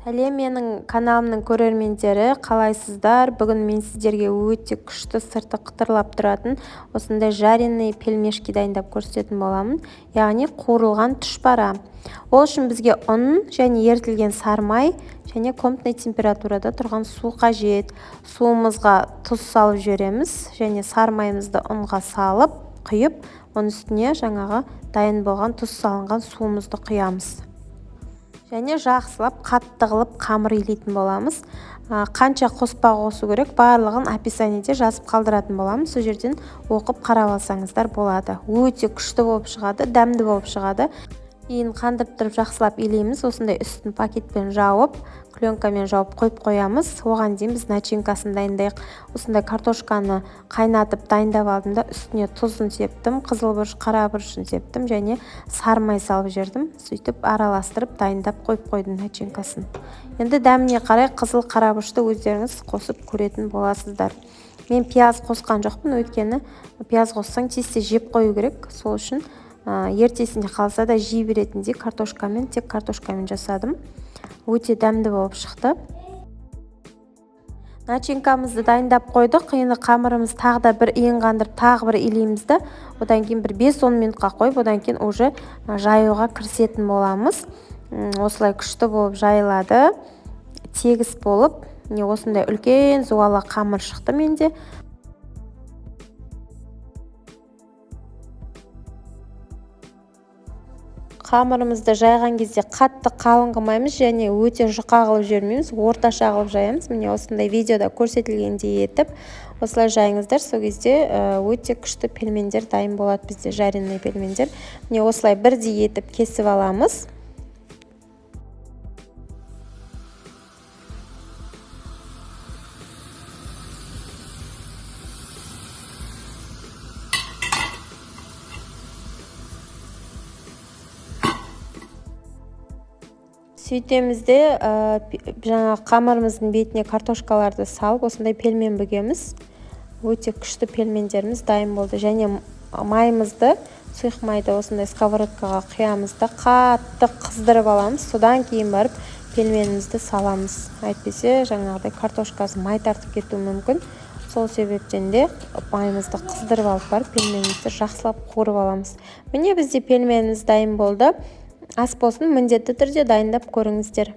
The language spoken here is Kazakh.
Сәлем менің каналымның көрермендері, қалайсыздар? Бүгін мен сіздерге өте күшті сырты қытырлап тұратын осындай жареный пельмешки дайындап көрсететін боламын. Яғни қуырылған тұшпара. Ол үшін бізге ұн және ерітілген сары май және комнатный температурада тұрған су қажет. Суымызға тұз салып жібереміз және сары майымызды ұнға салып, құйып, оның үстіне жаңағы дайын болған тұз салынған суымызды құямыз. Және жақсылап қатты қылып қамыр илейтін боламыз. Қанша қоспа қосу керек, барлығын описаниеде жазып қалдыратын боламын. Сол жерден оқып қарап алсаңыздар болады. Өте күшті болып шығады, дәмді болып шығады. Иін қандырып тұрып жақсылап илейміз. Осындай үстін пакетпен жауып, пленкамен жауып қойып қоямыз. Оған дейін біз начинкасын дайындайық. Осындай картошканы қайнатып дайындап алдым да, үстіне тұзын септім, қызыл бұрыш, қара бұрышын септім және сары май салып жібердім. Сөйтіп араластырып дайындап қойып қойдым начинкасын. Енді дәміне қарай қызыл, қара бұрышты өздеріңіз қосып көретін боласыздар. Мен пияз қосқан жоқпын, өйткені пияз қоссаң тез-тез жеп қою керек. Сол үшін ертесінде қалса да жей беретіндей картошкамен, тек картошкамен жасадым. Өте дәмді болып шықты. Начинкамызды дайындап қойдық. Енді қамырымыз тағы да бір иін қандырып, тағы бір илейміз да, одан кейін бір бес-он минутқа қойып, одан кейін уже жаюға кірісетін боламыз. Осылай күшті болып жайылады, тегіс болып. Міне осындай үлкен зуала қамыр шықты менде. Қамырымызды жайған кезде қатты қалың қылмаймыз және өте жұқа қылып жібермейміз, орташа қылып жаямыз. Міне осындай видеода көрсетілгендей етіп осылай жайыңыздар, сол кезде өте күшті пельмендер дайын болады бізде, жареный пельмендер. Міне осылай бірдей етіп кесіп аламыз. Сөйтеміз де жаңағы қамырымыздың бетіне картошкаларды салып, осындай пельмен бүгеміз. Өте күшті пельмендеріміз дайын болды. Және майымызды, сұйық майды осындай сковородкаға құямыз да қатты қыздырып аламыз. Содан кейін барып пельменімізді саламыз. Әйтпесе жаңағыдай картошкасы май тартып кетуі мүмкін. Сол себептен де майымызды қыздырып алып барып пельменімізді жақсылап қуырып аламыз. Міне бізде пельменіміз дайын болды. Ас болсын, міндетті түрде дайындап көріңіздер.